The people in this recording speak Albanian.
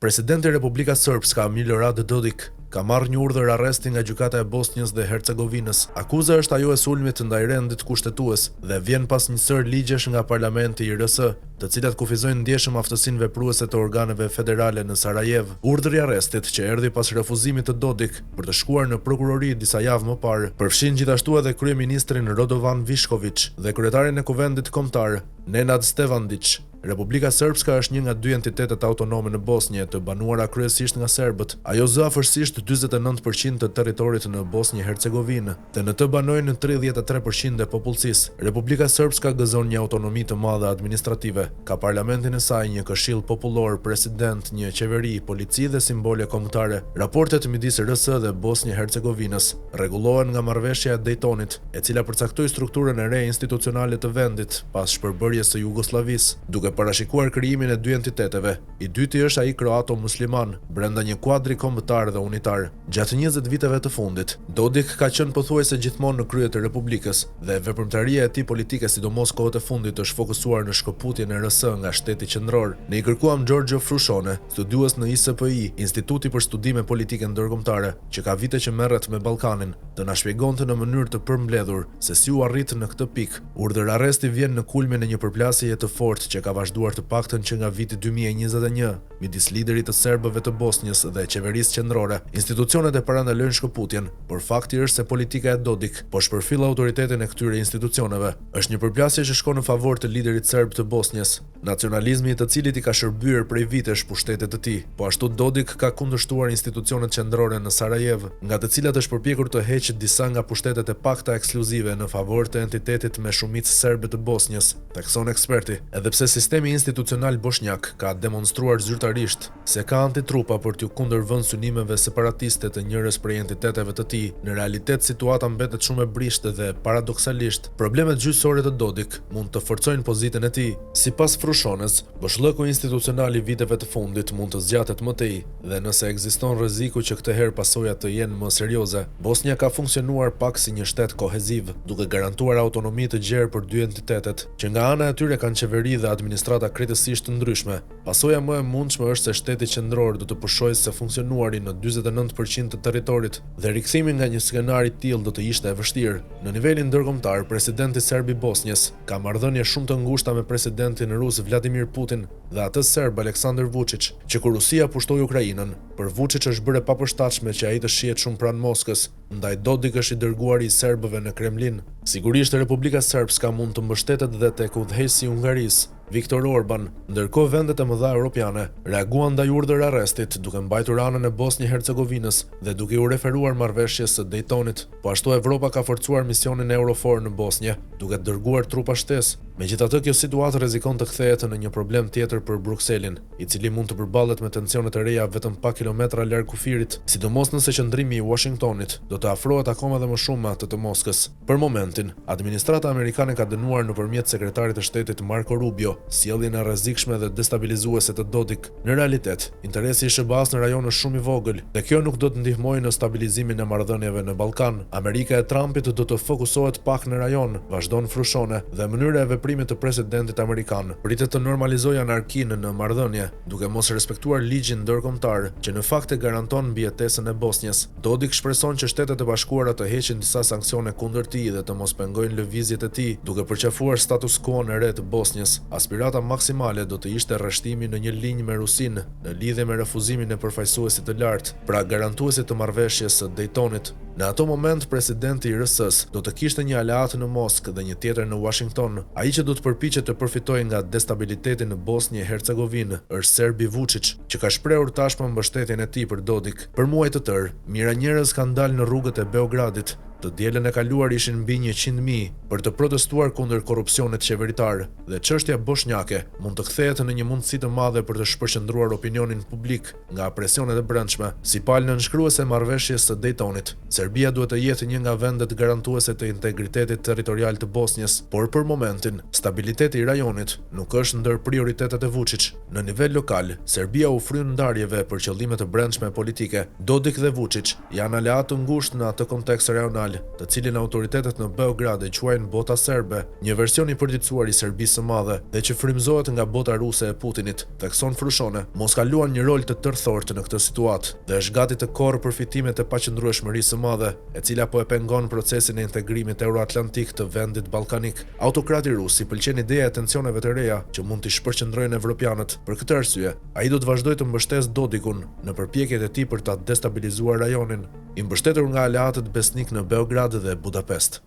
Presidenti i Republika Srpska, Milorad Dodik, ka marrë një urdhër arresti nga Gjykata e Bosnjës dhe Hercegovinës. Akuza është ajo e sulmit ndaj rendit kushtetues dhe vjen pas një sërë ligjesh nga Parlamenti i RS, të cilat kufizojnë ndjeshëm aftësinë vepruese të organeve federale në Sarajevë. Urdhri i arrestit, që erdhi pas refuzimit të Dodik për të shkuar në prokurori disa javë më parë, përfshin gjithashtu edhe kryeministrin Radovan Vishkoviq dhe kryetarin e Kuvendit Kombëtar, Nenad Stevandiq. Republika Srpska është një nga dy entitetet autonome në Bosnje, të banuara kryesisht nga serbët. Ajo zë afërsisht 49 për qind të territorit në Bosnjë-Hercegovinë, dhe në të banojnë 33 për qind e popullsisë. Republika Srpska gëzon një autonomi të madhe administrative. Ka parlamentin e saj, një këshill popullor, president, një qeveri, polici dhe simbole kombëtare. Raportet midis RS dhe Bosnjë-Hercegovinës rregullohen nga Marrëveshja e Dejtonit, e cila përcaktoi strukturën e re institucionale të vendit pas shpërbërjes së Jugosllavisë, duke parashikuar krijimin e dy entiteteve, i dyti është ai kroato-musliman, brenda një kuadri kombëtar dhe unitar. Gjatë 20 viteve të fundit, Dodik ka qenë pothuajse gjithmonë në krye të Republikës, dhe veprimtaria e tij politike sidomos kohët e fundit është fokusuar në shkëputjen e RS nga shteti qendror. Ne i kërkuam Giorgio Fruscione, studiues në ISPI, Instituti për Studime Politike Ndërkombëtare, që ka vite që merret me Ballkanin, të na shpjegonte në mënyrë të përmbledhur se si u arrit në këtë pikë. Urdhër arresti vjen në kulmin e një përplasjeje të fortë që ka vazhduar të paktën që nga viti 2021, midis liderit të serbëve të Bosnjës dhe qeverisë qendrore. Institucionet e parandalojnë shkëputjen, por fakti është se politika e Dodik po shpërfill autoritetin e këtyre institucioneve. Është një përplasje që shkon në favor të liderit serb të Bosnjës, nacionalizmi i të cilit i ka shërbyer prej vitesh pushtetit të tij. Po ashtu Dodik ka kundërshtuar institucionet qendrore në Sarajevë, nga të cilat është përpjekur të heqë disa nga pushtetet e pakta ekskluzive në favor të entitetit me shumicë serbe të Bosnjës, thekson eksperti. Edhe pse sistemi institucional boshnjak ka demonstruar zyrtarisht se ka antitrupa për t'iu kundërvënë synimeve separatiste të njërës prej entiteteve të tij, në realitet situata mbetet shumë e brishtë dhe, paradoksalisht, problemet gjyqësore të Dodik mund të forcojnë pozitën e tij. Sipas Frushones, boshllëku institucional i viteve të fundit mund të zgjatet më tej dhe nëse ekziston rreziku që këtë herë pasojat të jenë më serioze. Bosnja ka funksionuar pak si një shtet koheziv, duke garantuar autonomi të gjerë për dy entitetet, që nga ana e tyre kanë qeveri dhe administrata krejtësisht të ndryshme. Pasoja më e mundshme është se shteti qendror do të pushojë së funksionuari në 49% të territorit dhe rikthimi nga një skenar i tillë do të ishte e vështirë. Në nivelin ndërkombëtar, presidenti serb i Bosnjës ka marrëdhënie shumë të ngushta me presidentin rus Vladimir Putin dhe atë serb Aleksandar Vučić. Që kur Rusia pushtoi Ukrainën, për Vučić është bërë e papërshtatshme që ai të shihet shumë pranë Moskës, ndaj Dodik është i dërguari i serbëve në Kremlin. Sigurisht Republika Srpska mund të mbështetet dhe tek udhëheqësi i Hungarisë, Viktor Orban, ndërkohë vendet e mëdha europiane reaguan ndaj urdhër arrestit duke mbajtur anën e Bosnjë-Hercegovinës dhe duke iu referuar marrëveshjes së Dejtonit. Po ashtu Evropa ka forcuar misionin EUFOR në Bosnje, duke dërguar trupa shtesë. Megjithatë, kjo situatë rrezikon të kthehet në një problem tjetër për Brukselin, i cili mund të përballet me tensione të reja vetëm pak kilometra larg kufirit, sidomos nëse qëndrimi i Washingtonit do të afrohet akoma dhe më shumë me atë të Moskës. Për momentin, administrata amerikane ka dënuar nëpërmjet sekretarit të shtetit Marco Rubio sjelljen e rrezikshme dhe destabilizuese të Dodik. Në realitet, interesi i SHBA-s në rajon është shumë i vogël dhe kjo nuk do të ndihmojë në stabilizimin e marrëdhënieve në Ballkan. Amerika e Trumpit do të fokusohet pak në rajon, vazhdon Fruscione, dhe mënyra e veprimit të presidentit amerikan pritet të normalizojë anarkinë në marrëdhënie, duke mos respektuar ligjin ndërkombëtar, që në fakt e garanton mbijetesën e Bosnjës. Dodik shpreson që Shtetet e Bashkuara të heqin disa sanksione kundër tij dhe të mos pengojnë lëvizjet e tij, duke përqafuar status quo-n e re të Bosnjës. Aspirata maksimale do të ishte rreshtimi në një linjë me Rusinë, në lidhje me refuzimin e përfaqësuesit të lartë, pra garantuesit të marrëveshjes së Dejtonit. Në ato moment, presidenti i RS-së do të kishte një aleat në Moskë dhe një tjetër në Washington. Ai që do të përpiqet të përfitojë nga destabiliteti në Bosnjë e Hercegovinë është serbi Vučić, që ka shprehur tashmë mbështetjen e tij për Dodik. Për muaj të tërë, mijëra njerëz kanë dalë në rrugët e Beogradit, të dielën e kaluar ishin mbi 100.000, për të protestuar kundër korrupsionit qeveritar, dhe çështja boshnjake mund të kthehet në një mundësi të madhe për të shpërqendruar opinionin publik nga presionet e brendshme. Si palë nënshkruese e marrëveshjes së Dejtonit, Serbia duhet të jetë një nga vendet garantuese të integritetit territorial të Bosnjës, por për momentin, stabiliteti i rajonit nuk është ndër prioritetet e Vučić. Në nivel lokal, Serbia u fryn ndarjeve për qëllime të brendshme politike. Dodik dhe Vučić janë aleatë të ngushtë në atë kontekst rajonal. rajonal, të cilin autoritetet në Beograd e quajnë Bota Serbe, një version i përditësuar i Serbisë së Madhe dhe që frymëzohet nga bota ruse e Putinit, thekson Fruscione, Moska luan një rol të tërthortë në këtë situatë dhe është gati të korrë përfitimet e paqëndrueshmërisë së madhe, e cila po e pengon procesin e integrimit euroatlantik të vendit ballkanik. Autokratit rus i pëlqen ideja e tensioneve të reja që mund t'i shpërqendrojnë evropianët. Për këtë arsye, ai do të vazhdojë të mbështesë Dodikun në përpjekjet e tij për ta destabilizuar rajonin, i mbështetur nga aleatët besnikë në Beograd dhe Budapest.